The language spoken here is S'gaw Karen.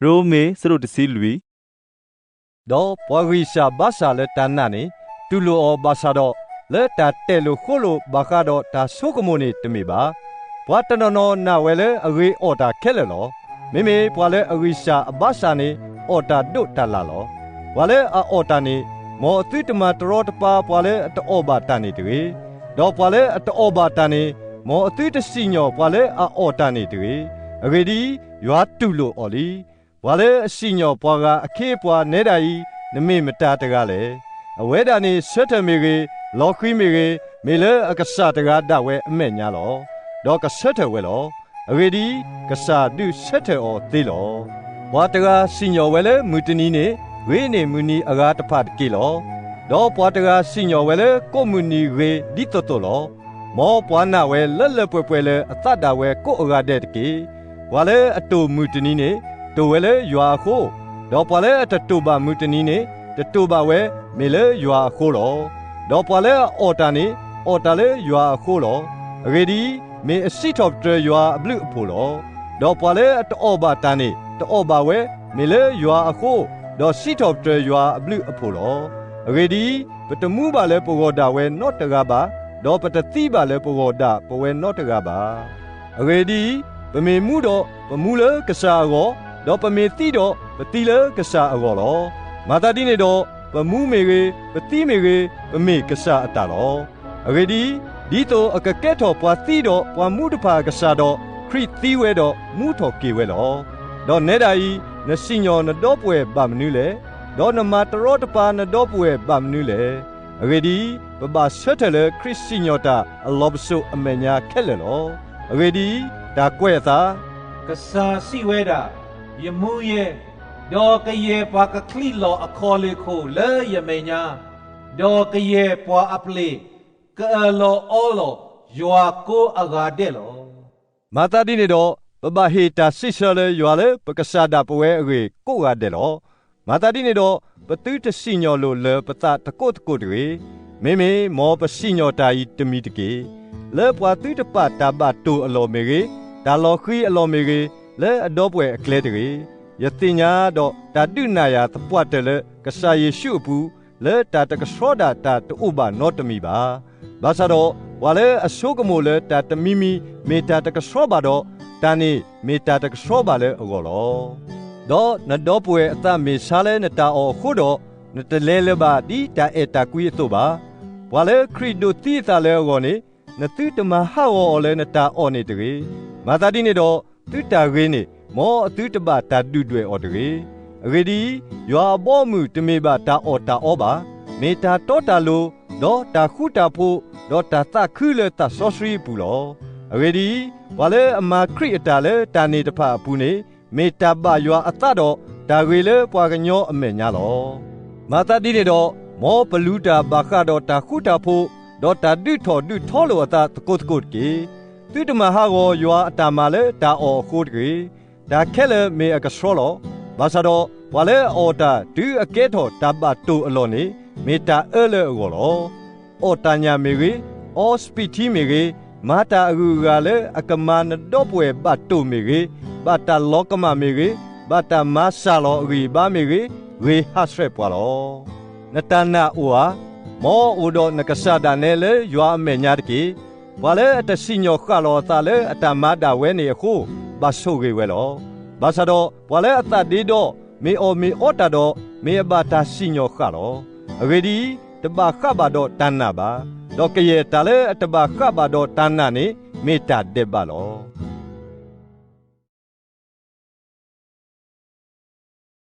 ရိမ့ၤ ဆၢဒိၣ်တဆံလွံၢ်. ဒီးပှၤဂံၢ်စၢ်ဘါစၢ်လၢတၢ်နာ်န့ၣ် တူၢ်လိာ်အီၤဘၣ်ဆၣ်ဒီး, လၢတၢ်တဲာ်လိာ်ဃိလိာ်ဘၣ်ဃးဒီးတၢ်ဆိကမိၣ်န့ၣ်တမ့ၢ်ဘၣ်. ပှၤတနီၤနီၤနာ်ဝဲလၢအဂ့ၤအီၣ်တၢ်ခဲလၢာ်လီၤ. မ့မ့ၢ်ပှၤလၢအဂံၢ်စၢ်အဘါစၢ်န့ၣ် အီၣ်တၢ်ဒိးတၢ်လၢ်လီၤ. ပှၤလၢအအီၣ်တၢ်န့ၣ် မ်အသုတမၤတရီတပါပှၤလၢအတအီၣ်ဘၣ်တၢ်န့ၣ်တဂ့ၤ. ဒီးပှၤလၢအတအီၣ်ဘၣ်တၢ်န့ၣ် မ်အသုတစံၣ်ညီၣ်ပှၤလၢအအီၣ်တၢ်န့ၣ်တဂ့ၤ. အဂ့ၢ်ဒ်အံၤ, ယွၤတူၢ်လိာ်အီၤလံ. ပှၤလၢအစံၣ်ညီၣ်ပှၤဂၤအခ့အပှၤနဲဒၣ်အံၤ, နမ့ၢ်မတၤတဂၤလဲၣ်. အဝဲဒၣ်န့ၣ်ဆၢထၢၣ်မ့ၢ်ဂ့ၤ, လီၤဃံၤမ့ၢ်ဂ့ၤ, မ့ၢ်လၢအကစၢ်တဂၤဒၣ်ဝဲအမဲာ်ညါလီၤ. ဒီးကဆၢထၢၣ်ဝဲလီၤ. အဂ့ၢ်ဒ်အံၤ, ကစၢ်ဒုးဆၢထၢၣ်အီၤသ့လီၤ. ပှၤတဂၤစံၣ်ညီၣ်ဝဲလၢမုၢ်တနံၤန့ၣ်, ဂ့ၤန့ၢ်မုၢ်နံၤအဂၤတဖၣ်တက့ၢ်လီၤ. ဒီးပှၤတဂၤစံၣ်ညီၣ်ဝဲလၢကိးမုၢ်နံၤဂ့ၤဒ်သိးသိးလီၤ. မ်ပှၤနာ်ဝဲလၢလၢပှဲၤပှဲၤလၢအသးဒၣ်ဝဲကိးအဂၤဒဲးတက့ၢ်. ပှၤလၢအတိၢ်မုၢ်တနံၤန့ၣ်, တိၢ်ဝဲလၢယွၤအဃိ, ဒီးပှၤလၢအတတိၢ်ဘၣ်မုၢ်တနံၤန့ၣ်, တတိၢ်ဘၣ်ဝဲမ့ၢ်လၢယွၤအဃိလီၤ. ဒီးပှၤလၢအအီၣ်တၢ်န့ၣ်, အီၣ်တၢ်လၢယွၤအဃိလီၤ. အဂ့ၢ်ဒ်အံၤ, မ့ၢ်အစံးထီၣ်ပတြၢၤယွၤအဘျုးအဖှိၣ်လီၤ. ဒီးပှၤလၢအတအီၣ်ဘၣ်တၢ်န့ၣ်, တအီၣ်ဘၣ်ဝဲမ့ၢ်လၢယွၤအဃိ, ဒီးစံးထီၣ်ပတြၢၤယွၤအဘျုးအဖှိၣ်လီၤ. အဂ့ၢ်ဒ်အံၤ, ပတမူဘၣ်လၢပဂီၢ်ဒၣ်ဝဲနီတဂၤဘၣ်, ဒီးပတသံဘၣ်လၢပဂီၢ်ဒၣ်ပဝဲနီတဂၤဘၣ်. အဂ့ၢ်ဒ်အံၤ, ပမ့ၢ်မူဒီး, ပမူလၢကစၢ်အဂီၢ်, ဒီးပမ့ၢ်သံဒီး, ပသံလၢကစၢ်အဂီၢ်လီၤ. မၤသးဒ်န့ၣ်ဒီး, ပမူမ့ၢ်ဂ့ၤ, ပသံမ့ၢ်ဂ့ၤ, ပမ့ၢ်ကစၢ်အတၢ်လီၤ. အဂ့ၢ်ဒ်အံၤ, ဒ်သိးအကကဲထီၣ်ပှၤသံဒီးပှၤမူတဖၣ်အကစၢ်ဒီး, ခရံာ်သံဝဲဒီးမူထီၣ်က့ၤဝဲလီၤ. ဒီးနဲဒၣ်အံၤ, နစံၣ်ညီၣ်နဒီပုၢ်ဝဲၢ်ဘၣ်မနုၤလဲၣ်. ဒီးနမၤတရီတပါနဒီပုၢ်ဝဲၢ်ဘၣ်မနုၤလဲၣ်. အဂ့ၢ်ဒ်အံၤ, ပဘၣ်ဆၢထၢၣ်လၢခရံာ်စံၣ်ညီၣ်တၢ်အလီၢ်ပစိာ်အမဲာ်ညါခဲလၢာ်လီၤ. အဂ့ၢ်ဒ်အံၤ, တၢ်ကွဲးအသး, ကစၢ်စံးဝဲဒၣ်, ယမူယဲ, ဒီးကယဲၢ်ပှၤကချံးလီၤအခီၣ်လ့ၣ်ခိၣ်လၢယမဲာ်ညါ, ဒီးကယဲၢ်ပှၤအပျ့ၤ ကအၢၣ်လီၤအီလီၤယွၤကိးအဂၤဒဲးလီၤ. မၤသးဒ်န့ၣ်ဒီး, ပဘၣ်ဟ့ၣ်တၢ်စံးဆၢလၢယွၤလၢပကစၢ်ဒၣ်ပဝဲအဂ့ၢ်ကိးဂၤဒဲးလီၤ. မၤသးဒ်န့ၣ်ဒီး, ပသုတစံၣ်ညီၣ်လိာ်လၢပသးတကိးသကိးတဂ့ၤ. မ့မ့ၢ်မ်ပစံၣ်ညီၣ်တၢ်အံၤတမံၤတက့ၢ်. လၢပှၤသုတပာ်တၢ်ဘၣ်တိၢ်အလီၢ်မ့ၢ်ဂ့ၤ, တၢ်လီၤဃံၤအလီၢ်မ့ၢ်ဂ့ၤ, လၢအဒီပုၢ်ဝဲၢ်အကျဲတဂ့ၤ. ယသ့ၣ်ညါဒီးတၢ်ဒုးနၢ်ယၤသပှၢ်တၢၢ်လၢကစၢ်ယ့ၣ်ၡူးအပူၤ, လၢတၢ်တကဆှီဒၣ်တၢ်တအိၣ်ဘၣ်နီတမံၤဘၣ်. ဘၣ်ဆၣ်ဒီး, ပှၤလၢအဆိကမိၣ်လၢတၢ်တမံၤမံၤမ့ၢ်တၢ်တကဆှီဘၣ်ဒီး, တၢ်န့ၣ်မ့ၢ်တၢ်တကဆှီဘၣ်လၢအဂီၢ်လီၤ. ဒီးနဒီပုၢ်ဝဲၢ်အသးမ့ၢ်ဆါလၢနတၢ်အီၣ်အဃိဒီး, နတလဲၤလၢၤဘၣ်ဒ်တၢ်အဲၣ်တၢ်ကွံအသိးဘၣ်. ပှၤလၢခရံာ်ဒိးသံအသးလၢအဂီၢ်န့ၣ်, နသုတမၤဟးဂီၤအီၤလၢနတၢ်အီၣ်န့ၣ်တဂ့ၤ. မၤသးဒ်န့ၣ်ဒီး, သုတၢ်ဂ့ၤန့ၣ် မ်အသုတဘၣ်တၢ်ဒုၣ်ဒွဲၣ်အီၤတဂ့ၤ. အဂ့ၢ်ဒ်အံၤ, ယွၤအဘီအမုၢ်တမ့ၢ်ဘၣ်တၢ်အီၣ်တၢ်အီဘၣ်. မ့ၢ်တၢ်တီတၢ်လိၤ, ဒီးတၢ်ဃူတၢ်ဖိး, ဒီးတၢ်သးခုလၢသးစီဆှံအပူၤလီၤ. အဂ့ၢ်ဒ်အံၤ, ပှၤလၢအမၤခရံာ်အတၢ်လၢတၢ်န့ၣ်တဖၣ်အပူၤန့ၣ်, မ့ၢ်တၢ်ဘၣ်ယွၤအသးဒီးတၢ်ဂ့ၤလၢပှၤကညီအမဲာ်ညါလီၤ. မၤသးဒ်န့ၣ်ဒီး, မ်ပလူၤတၢ်ဘၣ်ဃးဒီးတၢ်ဃူတၢ်ဖိး, ဒီးတၢ်ဒုးထီၣ်ဒုးထီလိာ်အသးသကိးသကိးတက့ၢ်. သုတမၤဟးဂီၤယွၤအတၢ်မၤလၢတၢ်အီၣ်အဃိတဂ့ၤ. တၢ်ခဲလၢာ်မ့ၢ်အကဆှီလီၤ. ဘၣ်ဆၣ်ဒီး, ပှၤလၢအအီၣ်တၢ်တုၤအကဲထီၣ်တၢ်ဘၣ်တိၢ်အလီၢ်န့ၣ်, မ့ၢ်တၢ်အၢလၢအဂီၢ်လီၤ. အီၣ်တၢ်ညၣ်မ့ၢ်ဂ့ၤ, အီစပံးထံမ့ၢ်ဂ့ၤ, မၤတၢ်အဂုၤအဂၤလၢအကမၤနဒီပုၢ်ဝဲၢ်ဘၣ်တိၢ်မ့ၢ်ဂ့ၤ, ဘၣ်တၢ်လီၤကမၣ်မ့ၢ်ဂ့ၤ, ဘၣ်တၢ်မၤစၢ်လီၤအဂံၢ်အဘါမ့ၢ်ဂ့ၤ, ဂ့ၤဟးဆှဲးပှၤလီၤ. နတၢ်နာ်အိၣ်ဧါ. မ်အအိၣ်ဒီးနကစၢ်ဒၣ်နဲလၢယွၤအမဲာ်ညါတက့ၢ်. ပှၤလၢအတစံၣ်ညီၣ်ဃၣ်လီၤအသးလၢအတၢ်မၤဒၣ်ဝဲန့ၣ်အဃိ, ဘၣ်ဆိၣ်ဂ့ၤဝဲလီၤ. ဘၣ်ဆၣ်ဒီး, ပှၤလၢအသးဒ့ဒီ, မ့ၢ်အီၣ်မ့ၢ်အီတၢ်ဒီး, မ့ၢ်အဘၣ်တၢ်စံၣ်ညီၣ်ဃၣ်လီၤ. အဂ့ၢ်ဒ်အံၤ, တဘၣ်ဃးဘၣ်ဒီးတၢ်နာ်ဘၣ်. ဒီးကယဲၢ်တၢ်လၢအတဘၣ်ဃးဘၣ်ဒီးတၢ်နာ်န့ၣ်, မ့ၢ်တၢ်ဒဲးဘးလီၤ.